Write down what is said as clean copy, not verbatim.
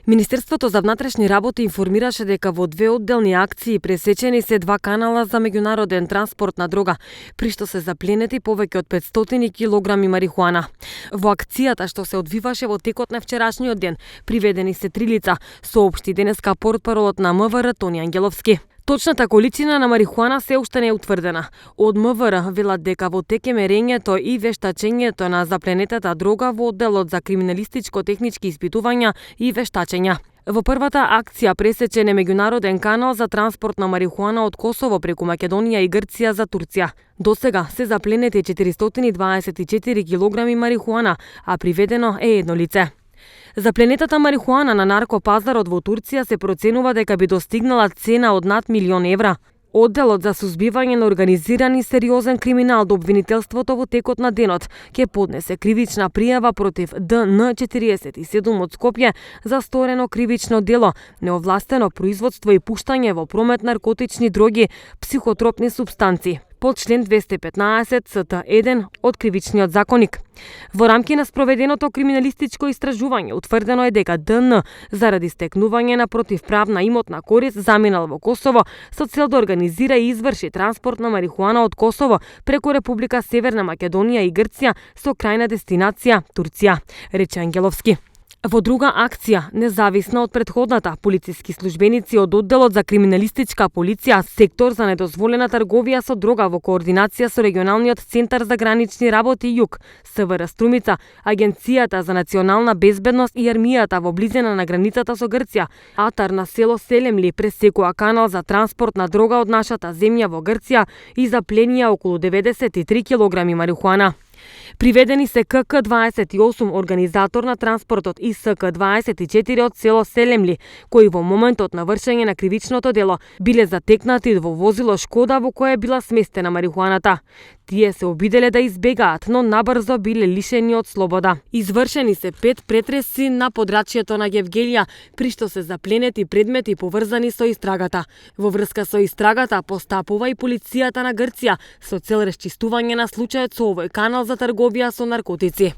Министерството за внатрешни работи информираше дека во две одделни акции пресечени се два канала за меѓународен транспорт на дрога, при што се запленети повеќе од 500 килограми марихуана. Во акцијата што се одвиваше во текот на вчерашниот ден, приведени се 3 лица, соопшти денеска портпаролот на МВР Тони Ангеловски. Точната количина на марихуана се уште не е утврдена. Од МВР велат дека во тек е мерењето и вештачењето на запленетата дрога во одделот за криминалистичко-технички испитувања и вештачења. Во првата акција пресечен е меѓународен канал за транспорт на марихуана од Косово преку Македонија и Грција за Турција. Досега се запленети 424 килограми марихуана, а приведено е едно лице. Запленетата марихуана на наркопазарот во Турција се проценува дека би достигнала цена од над €1.000.000. Одделот за сузбивање на организиран и сериозен криминал до обвинителството во текот на денот ќе поднесе кривична пријава против ДН 47 од Скопје за сторено кривично дело, неовластено производство и пуштање во промет наркотични дроги, психотропни супстанци, под член 215 ст.1 од Кривичниот законник. Во рамки на спроведеното криминалистичко истражување утврдено е дека ДН заради стекнување на противправна имотна корист заминал во Косово со цел да организира и изврши транспорт на марихуана од Косово преку Република Северна Македонија и Грција со крајна дестинација Турција, рече Ангеловски. Во друга акција, независна од претходната, полициски службеници од одделот за криминалистичка полиција, сектор за недозволена трговија со дрога во координација со регионалниот центар за гранични работи Југ, СВР Струмица, Агенцијата за национална безбедност и армијата во близина на границата со Грција, атар на село Селемли пресекоа канал за транспорт на дрога од нашата земја во Грција и запленија околу 93 килограми марихуана. Приведени се КК-28, организатор на транспортот, и СК-24 од село Селемли, кои во моментот на вршење на кривичното дело биле затекнати во возило Шкода во кое била сместена марихуаната. Тие се обиделе да избегаат, но набрзо биле лишени од слобода. Извршени се 5 претреси на подрачјето на Гевгелија, при што се запленети предмети поврзани со истрагата. Во врска со истрагата постапува и полицијата на Грција со цел расчистување на случајот со овој канал за трговија со наркотици.